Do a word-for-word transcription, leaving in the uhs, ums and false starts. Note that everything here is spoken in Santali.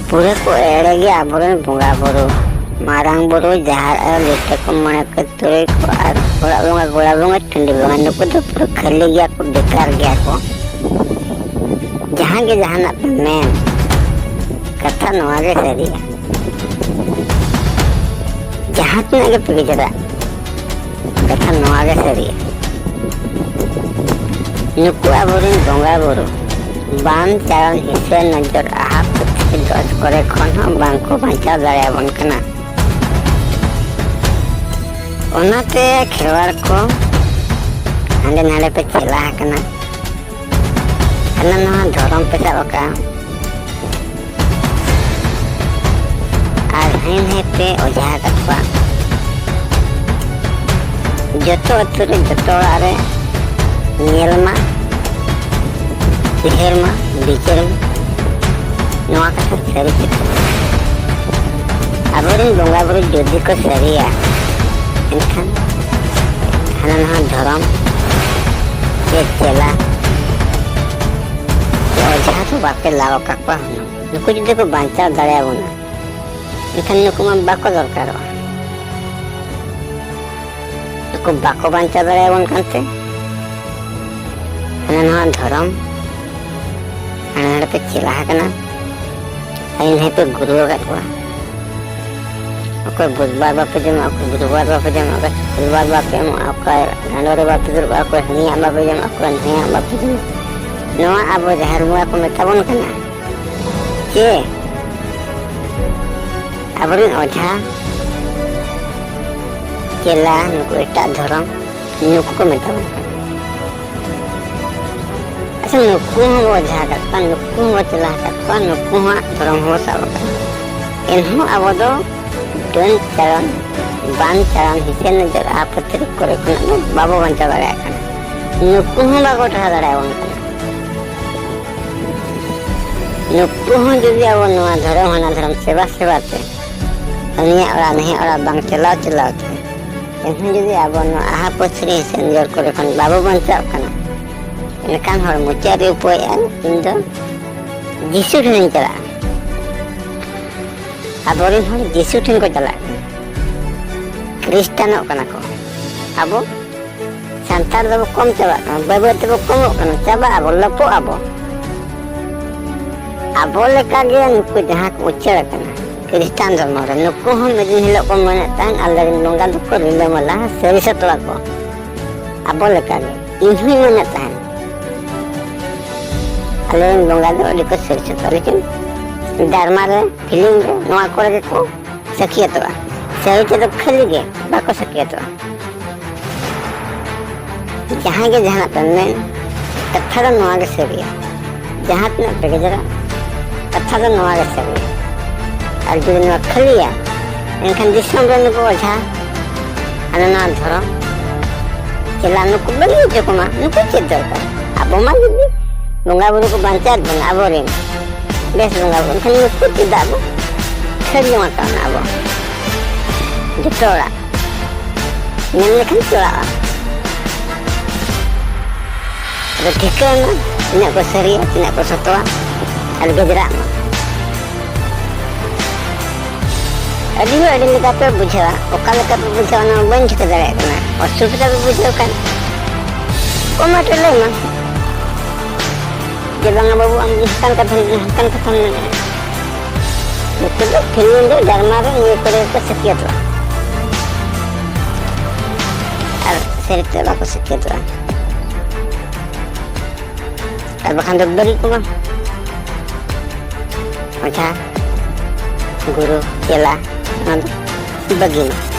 ᱯᱩᱨᱟᱹ ᱠᱚ ᱮᱲᱮ ᱜᱮᱭᱟ ᱟᱵᱚᱨᱮᱱ ᱵᱚᱸᱜᱟ ᱵᱩᱨᱩ, ᱢᱟᱨᱟᱝ ᱵᱩᱨᱩ, ᱡᱟᱦᱮᱨ ᱟᱭᱳ, ᱞᱤᱴᱟᱹ ᱠᱚ, ᱢᱚᱬᱮ ᱠᱚ, ᱛᱩᱨᱩᱭ ᱠᱚ ᱟᱨ ᱚᱲᱟᱜ ᱵᱚᱸᱜᱟ, ᱜᱚᱲᱟ ᱵᱚᱸᱜᱟ, ᱴᱟᱺᱰᱤ ᱵᱚᱸᱜᱟ, ᱱᱩᱠᱩ ᱫᱚ ᱯᱩᱨᱟᱹ ᱠᱷᱟᱹᱞᱤ ᱜᱮᱭᱟ ᱠᱚ, ᱵᱮᱠᱟᱨ ᱜᱮᱭᱟ ᱠᱚ᱾ ᱡᱟᱦᱟᱸ ᱜᱮ ᱡᱟᱦᱟᱱᱟᱜ ᱯᱮ ᱢᱮᱱ, ᱠᱟᱛᱷᱟ ᱱᱚᱣᱟ ᱜᱮ ᱥᱟᱹᱨᱤᱭᱟ᱾ ᱡᱟᱦᱟᱸ ᱛᱤᱱᱟᱹᱜ ᱜᱮ ᱯᱮ ᱜᱮᱡᱮᱨᱟ, ᱠᱟᱛᱷᱟ ᱱᱚᱣᱟ ᱜᱮ ᱥᱟᱹᱨᱤᱭᱟ᱾ ᱱᱩᱠᱩ ᱟᱵᱚᱨᱮᱱ ᱵᱚᱸᱜᱟ ᱵᱩᱨᱩ ᱵᱟᱢ ᱪᱟᱞᱟᱣ ᱦᱤᱥᱟᱹ ᱱᱚᱡᱚᱨ ᱟᱦᱟ ᱯᱩᱛᱷᱤ ᱫᱚᱥ ᱠᱚᱨᱮ ᱠᱷᱚᱱ ᱦᱚᱸ ᱵᱟᱝ ᱠᱚ ᱵᱟᱧᱪᱟᱣ ᱫᱟᱲᱮᱭᱟᱵᱚᱱ ᱠᱟᱱᱟ᱾ ᱚᱱᱟᱛᱮ ᱠᱷᱮᱨᱣᱟᱲ ᱠᱚ ᱦᱟᱸᱰᱮ ᱱᱟᱰᱮ ᱯᱮ ᱪᱮᱞᱟ ᱟᱠᱟᱱᱟ, ᱦᱟᱱᱟ ᱱᱟᱣᱟ ᱫᱷᱚᱨᱚᱢ ᱯᱮ ᱥᱟᱵ ᱟᱠᱟᱫᱼᱟ᱾ ᱟᱨ ᱦᱟᱹᱱᱤ ᱱᱟᱹᱭ ᱯᱮ ᱚᱡᱷᱟ ᱟᱠᱟᱫ ᱠᱚᱣᱟ᱾ ᱡᱚᱛᱚ ᱟᱹᱛᱩ ᱨᱮ, ᱡᱚᱛᱚ ᱚᱲᱟᱜ ᱨᱮ ᱧᱮᱞ ᱢᱟ, ᱩᱭᱦᱟᱹᱨ ᱢᱟ, ᱵᱤᱪᱟᱹᱨ ᱢᱟ, ᱱᱚᱣᱟ ᱠᱟᱛᱷᱟ ᱥᱟᱹᱨᱤ ᱠᱟᱛᱷᱟ᱾ ᱟᱵᱚᱨᱮᱱ ᱵᱚᱸᱜᱟ ᱵᱩᱨᱩ ᱡᱩᱫᱤ ᱠᱚ ᱥᱟᱹᱨᱤᱭᱟ, ᱮᱱᱠᱷᱟᱱ ᱦᱟᱱᱟ ᱱᱟᱣᱟ ᱫᱷᱚᱨᱚᱢ ᱪᱮᱫ ᱪᱮᱞᱟ ᱚᱡᱷᱟ ᱫᱚ ᱵᱟᱯᱮ ᱞᱟᱣ ᱟᱠᱟᱫ ᱠᱚᱣᱟ ᱦᱩᱱᱟᱹᱝ᱾ ᱱᱩᱠᱩ ᱡᱩᱫᱤ ᱠᱚ ᱵᱟᱧᱪᱟᱣ ᱫᱟᱲᱮᱭᱟᱵᱚᱱᱟ, ᱮᱱᱠᱷᱟᱱ ᱱᱩᱠᱩ ᱢᱟ ᱵᱟᱠᱚ ᱫᱚᱨᱠᱟᱨᱚᱜᱼᱟ᱾ ᱱᱩᱠᱩ ᱵᱟᱠᱚ ᱵᱟᱧᱪᱟᱣ ᱫᱟᱲᱮᱭᱟᱵᱚᱱ ᱠᱟᱱᱛᱮ, ᱦᱟᱱᱟ ᱱᱟᱣᱟ ᱫᱷᱚᱨᱚᱢ ᱦᱟᱱᱟ ᱱᱟᱰᱮ ᱯᱮ ᱪᱮᱞᱟ ᱟᱠᱟᱱᱟ᱾ ᱟᱹᱞᱤᱧ ᱦᱚᱸ ᱯᱮ ᱜᱩᱨᱩ ᱟᱠᱟᱫ ᱠᱚᱣᱟ᱾ ᱚᱠᱚᱭ ᱵᱩᱫᱷᱵᱟᱨ ᱵᱟᱯᱮ ᱡᱚᱢᱟ, ᱚᱠᱚᱭ ᱜᱩᱨᱩᱵᱟᱨ ᱵᱟᱯᱮ ᱡᱚᱢᱟ, ᱚᱠᱚᱭ ᱥᱩᱠᱨᱵᱟᱨ ᱵᱟᱯᱮ ᱮᱢᱚᱜᱼᱟ, ᱚᱠᱚᱭ ᱰᱟᱸᱰᱚ ᱨᱮ ᱵᱟᱯᱮ ᱫᱩᱲᱩᱵᱼᱟ, ᱚᱠᱚᱭ ᱦᱟᱹᱱᱤᱭᱟᱜ ᱵᱟᱯᱮ ᱡᱚᱢᱟ, ᱚᱠᱚᱭ ᱱᱩᱭᱟᱜ ᱵᱟᱯᱮ ᱡᱚᱢᱟ᱾ ᱱᱚᱣᱟ ᱟᱵᱚ ᱡᱟᱦᱮᱨ ᱵᱚᱸᱜᱟ ᱠᱚ ᱢᱮᱛᱟ ᱵᱚᱱ ᱠᱟᱱᱟ ᱪᱮ ᱟᱵᱚᱨᱮᱱ ᱚᱡᱷᱟ, ᱪᱮᱞᱟ, ᱱᱩᱠᱩ ᱮᱴᱟᱜ ᱫᱷᱚᱨᱚᱢ, ᱱᱩᱠᱩ ᱠᱚ ᱢᱮᱛᱟ ᱵᱚᱱ ᱠᱟᱱᱟ᱾ ᱟᱪᱪᱷᱟ, ᱱᱩᱠᱩ ᱦᱚᱸ ᱵᱚ ᱚᱡᱷᱟ ᱟᱠᱟᱫ ᱠᱚᱣᱟ, ᱱᱩᱠᱩ ᱦᱚᱸ ᱵᱚ ᱪᱮᱞᱟ ᱟᱠᱟᱫ ᱠᱚᱣᱟ, ᱱᱩᱠᱩ ᱦᱚᱸ ᱫᱷᱚᱨᱚᱢ ᱦᱚᱸ ᱵᱚ ᱥᱟᱵ ᱟᱠᱟᱫᱟ᱾ ᱮᱱᱦᱚᱸ ᱟᱵᱚ ᱫᱚ ᱰᱟᱹᱱ ᱪᱟᱲᱚᱱ, ᱵᱟᱱ ᱪᱟᱲᱚᱱ, ᱦᱤᱥᱟᱹ ᱱᱚᱡᱚᱨ, ᱟᱯᱚᱛᱨᱤ ᱠᱚᱨᱮ ᱠᱷᱚᱱᱟᱜ ᱫᱚ ᱵᱟᱵᱚ ᱵᱟᱧᱪᱟᱣ ᱫᱟᱲᱮᱭᱟᱜ ᱠᱟᱱᱟ᱾ ᱱᱩᱠᱩ ᱦᱚᱸ ᱵᱟᱠᱚ ᱴᱟᱨᱦᱟᱣ ᱫᱟᱲᱮᱭᱟᱵᱚᱱ ᱠᱟᱱᱟ᱾ ᱱᱩᱠᱩ ᱦᱚᱸ ᱡᱩᱫᱤ ᱟᱵᱚ ᱱᱚᱣᱟ ᱫᱷᱚᱨᱚᱢ ᱦᱟᱱᱟ ᱫᱷᱚᱨᱚᱢ ᱥᱮᱵᱟ ᱥᱮᱵᱟ ᱛᱮ, ᱩᱱᱤᱭᱟᱜ ᱚᱲᱟᱜ ᱱᱩᱭᱟᱜ ᱚᱲᱟᱜ ᱵᱟᱝ ᱪᱟᱞᱟᱣ ᱪᱟᱞᱟᱣ ᱛᱮ, ᱮᱱᱦᱚᱸ ᱡᱩᱫᱤ ᱟᱵᱚ ᱱᱚᱣᱟ ᱟᱦᱟ ᱯᱩᱛᱷᱤ ᱨᱮ ᱥᱮᱱ ᱡᱚᱲ ᱠᱚᱨᱮ ᱠᱷᱚᱱ ᱵᱟᱵᱚ ᱵᱟᱧᱪᱟᱜ ᱠᱟᱱᱟ, ᱮᱱᱠᱷᱟᱱ ᱦᱚᱲ ᱢᱩᱪᱟᱹᱫ ᱨᱮ ᱩᱯᱟᱹᱭᱮᱫᱼᱟ, ᱤᱧ ᱫᱚ ᱡᱤᱥᱩ ᱴᱷᱮᱱᱤᱧ ᱪᱟᱞᱟᱜᱼᱟ᱾ ᱟᱵᱚᱨᱮᱱ ᱦᱚᱲ ᱡᱤᱥᱩ ᱴᱷᱮᱱ ᱠᱚ ᱪᱟᱞᱟᱜ ᱠᱟᱱᱟ, ᱠᱷᱨᱤᱥᱴᱟᱱᱚᱜ ᱠᱟᱱᱟ ᱠᱚ᱾ ᱟᱵᱚ ᱥᱟᱱᱛᱟᱲ ᱫᱚᱵᱚ ᱠᱚᱢ ᱪᱟᱵᱟᱜ ᱠᱟᱱᱟ, ᱵᱟᱹᱭ ᱵᱟᱹᱭ ᱛᱮᱵᱚ ᱠᱚᱢᱚᱜ ᱠᱟᱱᱟ, ᱪᱟᱵᱟᱜ ᱟᱵᱚ, ᱞᱚᱯᱚᱜ ᱟᱵᱚ᱾ ᱟᱵᱚ ᱞᱮᱠᱟᱜᱮ ᱱᱩᱠᱩ ᱡᱟᱦᱟᱸ ᱠᱚ ᱩᱪᱟᱹᱲ ᱟᱠᱟᱱᱟ ᱠᱷᱨᱤᱥᱴᱟᱱ ᱫᱷᱚᱨᱢᱚ ᱨᱮ, ᱱᱩᱠᱩ ᱦᱚᱸ ᱢᱤᱫ ᱫᱤᱱ ᱦᱤᱞᱳᱜ ᱠᱚ ᱢᱮᱱᱮᱫ ᱛᱟᱦᱮᱸᱫ, ᱟᱞᱮᱨᱮᱱ ᱵᱚᱸᱜᱟ ᱫᱚᱠᱚ ᱨᱤᱞᱟᱹᱢᱟᱞᱟ, ᱥᱟᱹᱨᱤ ᱥᱟᱛᱣᱟ ᱠᱚ᱾ ᱟᱵᱚ ᱞᱮᱠᱟᱜᱮ ᱤᱧ ᱦᱚᱸᱧ ᱢᱮᱱᱮᱫ ᱛᱟᱦᱮᱸᱫ, ᱟᱞᱮᱨᱮᱱ ᱵᱚᱸᱜᱟ ᱫᱚ ᱟᱹᱰᱤ ᱠᱚ ᱥᱟᱹᱨᱤ ᱥᱟᱛᱣᱟ, ᱞᱮᱠᱤᱱ ᱰᱨᱟᱢᱟ ᱨᱮ, ᱯᱷᱤᱞᱢ ᱨᱮ, ᱱᱚᱣᱟ ᱠᱚᱨᱮ ᱜᱮᱠᱚ ᱥᱟᱹᱠᱷᱤᱭᱟᱹᱛᱚᱜᱼᱟ᱾ ᱥᱟᱹᱨᱤ ᱛᱮᱫᱚ ᱠᱷᱟᱹᱞᱤ ᱜᱮ ᱵᱟᱠᱚ ᱥᱟᱹᱠᱷᱤᱭᱟᱹᱛᱚᱜᱼᱟ᱾ ᱡᱟᱦᱟᱸᱭ ᱜᱮ ᱡᱟᱦᱟᱱᱟᱜ ᱯᱮ ᱢᱮᱱ, ᱠᱟᱛᱷᱟ ᱫᱚ ᱱᱚᱣᱟ ᱜᱮ ᱥᱟᱹᱨᱤᱭᱟ, ᱡᱟᱦᱟᱸ ᱛᱤᱱᱟᱹᱜ ᱯᱮ ᱜᱮᱡᱮᱨᱟ, ᱠᱟᱛᱷᱟ ᱫᱚ ᱱᱚᱣᱟ ᱜᱮ ᱥᱟᱹᱨᱤᱭᱟ᱾ ᱟᱨ ᱡᱩᱫᱤ ᱱᱚᱣᱟ ᱠᱷᱟᱹᱞᱤᱭᱟ, ᱮᱱᱠᱷᱟᱱ ᱫᱤᱥᱚᱢ ᱨᱮ ᱱᱩᱠᱩ ᱚᱡᱷᱟ, ᱦᱟᱱᱟ ᱱᱟᱣᱟ ᱫᱷᱚᱨᱚᱢ ᱪᱮᱞᱟ ᱱᱩᱠᱩ ᱵᱟᱹᱜᱤ ᱦᱚᱪᱚ ᱠᱚᱢᱟ᱾ ᱱᱩᱠᱩ ᱪᱮᱫ ᱫᱚᱨᱠᱟᱨ? ᱟᱵᱚ ᱢᱟ ᱡᱩᱫᱤ ᱵᱚᱸᱜᱟ ᱵᱩᱨᱩ ᱠᱚ ᱵᱟᱧᱪᱟᱣᱮᱫ ᱵᱚᱱᱟ ᱟᱵᱚᱨᱮᱱ ᱵᱮᱥ ᱵᱚᱸᱜᱟ ᱵᱩᱨᱩ, ᱮᱱᱠᱷᱟᱱ ᱱᱩᱠᱩ ᱪᱮᱫᱟᱜ ᱵᱚ ᱠᱷᱟᱹᱲ ᱡᱚᱝ ᱟᱠᱟᱱᱟ ᱟᱵᱚ ᱡᱚᱛᱚ ᱦᱚᱲᱟᱜ? ᱢᱮᱱ ᱞᱮᱠᱷᱟᱱ ᱪᱚᱲᱟᱜᱼᱟ᱾ ᱟᱫᱚ ᱴᱷᱤᱠᱟᱹᱭ ᱢᱟ ᱛᱤᱱᱟᱹᱜ ᱠᱚ ᱥᱟᱹᱨᱤᱭᱟ, ᱛᱤᱱᱟᱹᱜ ᱠᱚ ᱥᱚᱛᱚᱣᱟ, ᱟᱨ ᱜᱮᱡᱽᱨᱟᱜ ᱢᱟ᱾ ᱟᱹᱰᱤ ᱦᱚᱲ ᱟᱹᱰᱤ ᱞᱮᱠᱟ ᱯᱮ ᱵᱩᱡᱷᱟᱹᱣᱟ, ᱚᱠᱟ ᱞᱮᱠᱟ ᱯᱮ ᱵᱩᱡᱷᱟᱹᱣᱟ ᱚᱱᱟ ᱢᱟ ᱵᱟᱹᱧ ᱴᱷᱤᱠᱟᱹ ᱫᱟᱲᱮᱭᱟᱜ ᱠᱟᱱᱟ᱾ ᱚᱥᱩᱵᱤᱫᱷᱟ ᱯᱮ ᱵᱩᱡᱷᱟᱹᱣ ᱠᱷᱟᱱ ᱠᱚᱢᱮᱱᱴ ᱨᱮ ᱞᱟᱹᱭ ᱢᱟ ᱡᱮ, "ᱵᱟᱝᱟ ᱵᱟᱹᱵᱩ, ᱟᱢ ᱫᱚ ᱦᱟᱱᱠᱟᱱ ᱠᱟᱛᱷᱟᱢ, ᱦᱟᱱᱠᱟᱱ ᱠᱟᱛᱷᱟᱢ ᱢᱮᱱᱮᱫᱼᱟ᱾" ᱱᱩᱠᱩ ᱫᱚ ᱯᱷᱤᱞᱢ ᱨᱮ, ᱰᱨᱟᱢᱟ ᱨᱮ, ᱱᱤᱭᱟᱹ ᱠᱚᱨᱮ ᱜᱮᱠᱚ ᱥᱟᱹᱠᱷᱤᱭᱟᱹᱛᱚᱜᱼᱟ, ᱟᱨ ᱥᱟᱹᱨᱤ ᱛᱮ ᱵᱟᱠᱚ ᱥᱟᱹᱠᱷᱤᱭᱟᱹᱛᱚᱜᱼᱟ᱾ ᱟᱨ ᱵᱟᱠᱷᱟᱱ ᱫᱚ ᱵᱟᱹᱜᱤ ᱠᱚᱢᱟ᱾ ᱚᱡᱷᱟ, ᱜᱩᱨᱩ, ᱪᱮᱞᱟ, ᱚᱱᱟ ᱫᱚ ᱵᱟᱹᱜᱤ ᱢᱟ᱾